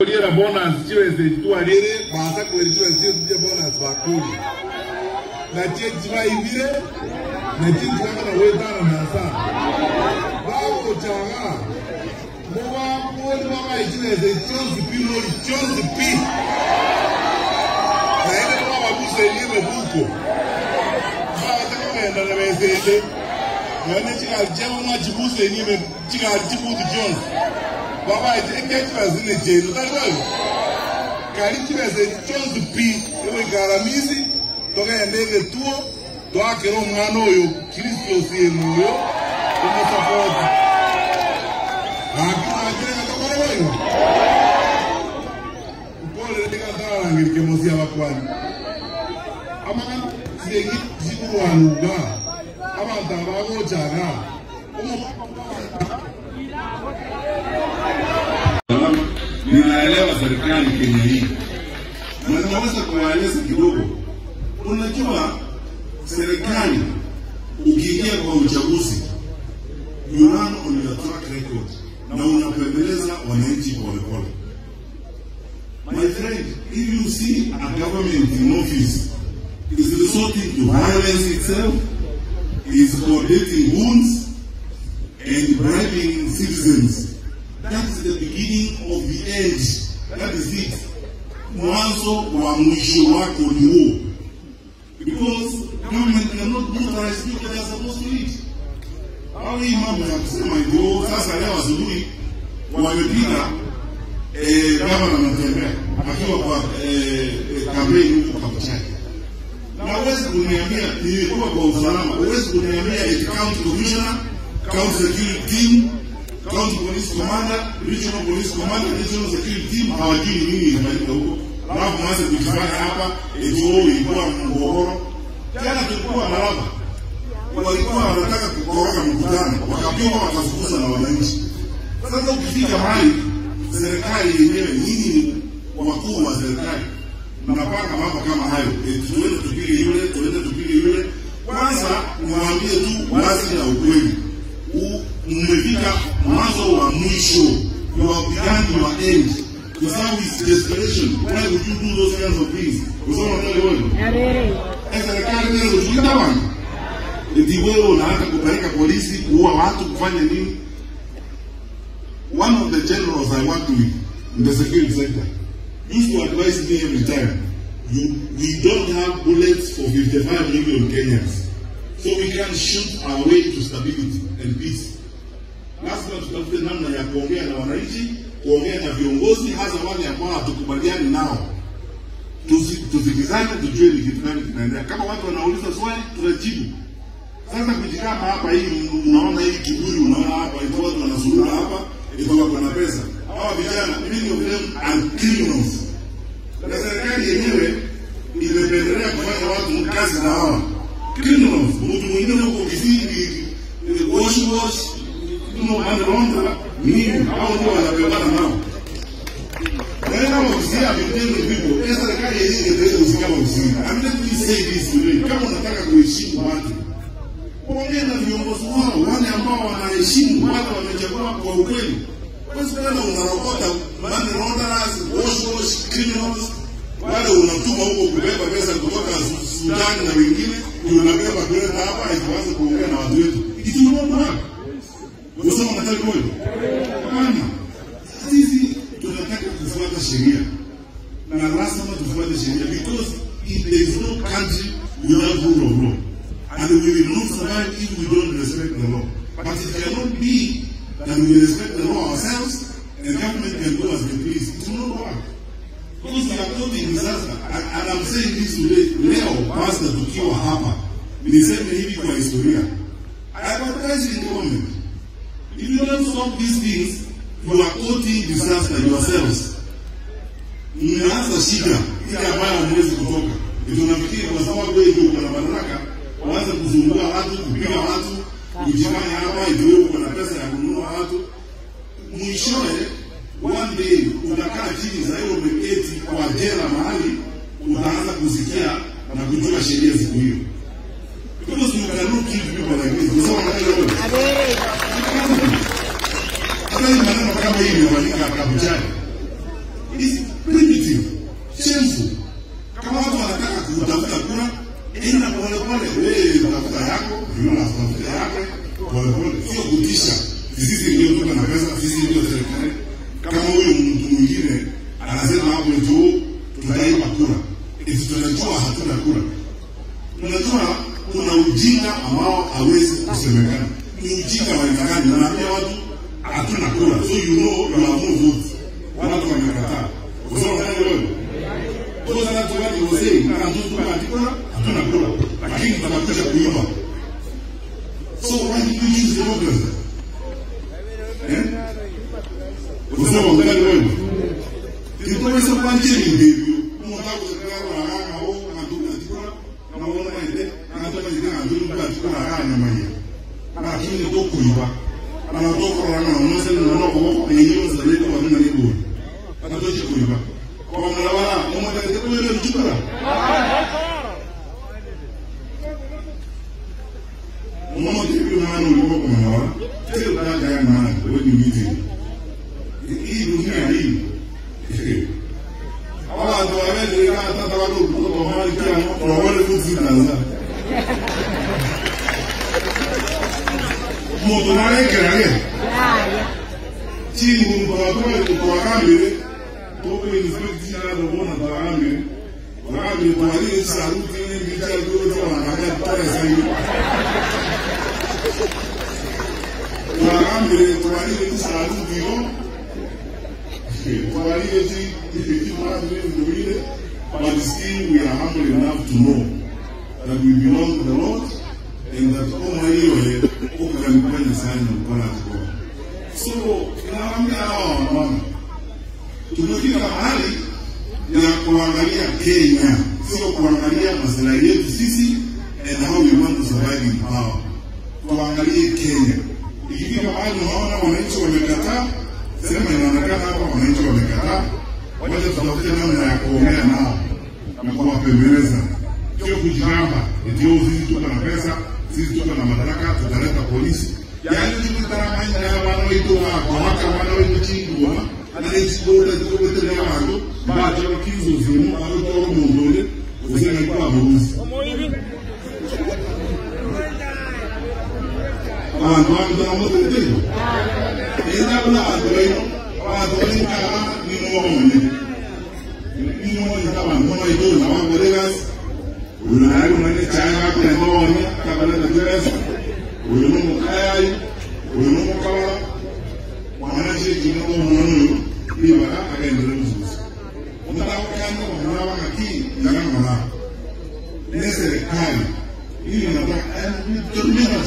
Liera bonus chiweze tualire baasa kweriwa chiweze bonus bakuli na chiwe ibire na chiwe kana wetana na sa bawo changa mowa poli mama chiweze chonzi pi lori chonzi pi na ile mama buse liwe buko bawo takenda na wezete na chika jema mwa chibuse niwe chika chibutu chonzi Baba, engagement in jail. Kali chonzi pi ewe garamizi toka endege tuo toakero mwana oyo Kristo siemu yo como support. Akina akina tokore wewe. Upole ndika ndala ngirike mosia bakwani. Ama sigi zikuwanuga. Abantu abagojaga. Omo ninaelewa serikali Kenya hii. Na ninaweza kuwaeleza kidogo. Unajua serikali ukiingia kwa uchaguzi you run on your track record na unapembeleza wananchi pole pole. My friend, if you see a government in office is resorting to violence itself, is coordinating wounds and bribing citizens, that is the beginning of the end. That is it. Mwanzo wa mwisho wako ni huo. Because government cannot brutalize people they are supposed to eat. Hao hii mambo ya kusema hivyo sasa leo asubuhi wamepiga gavana anatembea akiwa kwa kampeni huko Kabuchai. Na huwezi kuniambia nilikuwa kwa usalama, huwezi kuniambia eti county commissioner, county security team, county police commander, regional police commander, regional security team hawajui nini inafanyika huko. Alafu mwanze kujifanya hapa eti wao ilikuwa mgogoro. Jana tulikuwa Malaba. Walikuwa wanataka kukoroga mkutano, wakapigwa wakafukuza na wananchi. Sasa ukifika mahali serikali yenyewe, nyinyi wakuu wa serikali mnapanga mambo kama hayo, eti tuende tupige yule, tuende tupige yule. Kwanza mwambie tu wazi na ukweli. Mmefika mwanzo wa mwisho. You are behind your end. Kwa sababu is desperation. Why would you do those kinds of things? Kwa sababu unataka wewe. Serikali ndio kutuita bwana. Eti wewe unaanza kupeleka polisi kuua watu kufanya nini? One of the generals I worked with in the security sector used to advise me every time, we don't have bullets for 55 million Kenyans. So we can shoot our way to stability and peace. Lazima tutafute namna ya kuongea na wananchi, kuongea na viongozi, hasa wale ambao hatukubaliani nao. Tusikizane, tujue ni kitu gani kinaendelea. Kama watu wanauliza swali, tunajibu. Sasa kujikama hapa hii, unaona hii kiburi, unaona hapa, ito watu wanazurura hapa, ito wako na pesa. Hawa vijana, many of them are criminals. Na serikali yenyewe imependelea kufanya watu kazi na hawa criminals. Mtu mwingine huko Kisii ni wash wash, no nini, hao ndio wanapambana nao. Na kama Kisii vitendo people, serikali yenyewe inaweza kusikama Kisii. I'm let me say this today. Kama unataka kuheshimu watu, ongea na viongozi wao, wale ambao wanaheshimu, wale wamechagua kwa ukweli. Wewe kana unarokota money launderers, wash wash, criminals, wale unatuma huko kubeba pesa kutoka Sudan na wengine, unabeba kuleta hapa itaanza kuongea na watu wetu. It will not work. Unasema unataka kweli? Hapana. Sisi tunataka kufuata sheria. Na lazima tufuate sheria because if there is no country without rule of law. And we will not survive if we don't respect the law. But it cannot be that we respect the law ourselves and government can do as they please. It will not work. Because we are causing disaster. And I'm saying this today, leo, pastor tukiwa hapa, niseme hivi kwa historia. I advise the government. If you don't stop these things, you are causing disaster yourselves. Mnaanza shida ile ambayo hamwezi kutoka. Ndio nafikiri kwa sababu wewe ndio uko na madaraka, waanze kuzungua watu, kupiga watu, kujifanya hapa ndio uko na pesa ya kununua watu. Mwishowe one day utakaa chini za hiyo umeketi kwa jela mahali, utaanza kusikia na kujua sheria siku hiyo. Because you cannot keep people like this. Kwa sababu hata hii maneno kama hii imefanyika Kabuchai. It's primitive, shameful. Kama watu wanataka kutafuta kura, enda pole pole, wewe tafuta yako, yule anatafuta yake, pole pole, sio kutisha. Sisi ndio tuko na pesa, sisi ndio serikali. Kama huyo mtu mwingine anasema hapo juu tutaiba kura, eti tunajua hatuna kura. Unajua kuna ujinga ambao hawezi kusemekana. Ni ujinga wa aina gani? Unaambia watu hatuna kura, so you know you have no votes. Watu wamekataa. Usio gani wewe? Kwa sababu watu wazee na mtu hatuna kura, lakini tutakuja kuiba. So why do you choose democracy? Eh? Usio gani wewe? Tutaweza kuanzia ndivyo. Unataka kusekana na kama wao hatuna kura, kama wao waende, anataka ndio hatuna kura na mwenye. Lakini tokuiba. Anatoka na unaona na kwa yenyewe zaleta kwa nini ndio. Anatoka kuiba. Kwa mlawala, umetaka kuiba mchukura. Mama tibi mwana ulikuwa kwa mlawala. Tell that guy man when you meet him. Hii dunia hii. Hawa watu wawele hata watu kutoka mahali kia na wale mtu Tanzania. Moto narekera. Chini mtu kwa kamera toko inspector na bona kwa kamera kwa wale saruti ni bicha ndio wanaangalia pale sasa. Kwa kamera kwa wale saruti yo kwa wale ti but still we are humble enough to know that we belong to the Lord and that omaiwe ukakamifanya sana mkono kwa. So naambia hawa mama tumefika mahali ya kuangalia Kenya, sio kuangalia maslahi yetu sisi and how we want to survive in power. Tuangalie Kenya. Ikifika mahali unaona wananchi wamekataa, sema inaonekana hapa wananchi wamekataa, wacha tutafute namna ya kuongea nao na kuwapembeleza. Sio kujigamba ndio sisi tuko na pesa, sisi tuko na madaraka, tutaleta polisi. Yaani tukitarama na wanaoitwa kwa waka wanaoitwa chingwa anaichikora tukobetera abantu baje bakizuzimu abato mundole uzena kwa buruzi. Abantu abantu enda kuna abantu baino abantu balikara ni mwone ni mwone kama mwana ito na wagoregas unayo mwenye changa kwa mwone kabla na dress uyo mukayai uyo mukawala mwanaje jino mwono iba akaendelea mzuzu unataka mwana wakati ngana ni serikali ili nataka and we don't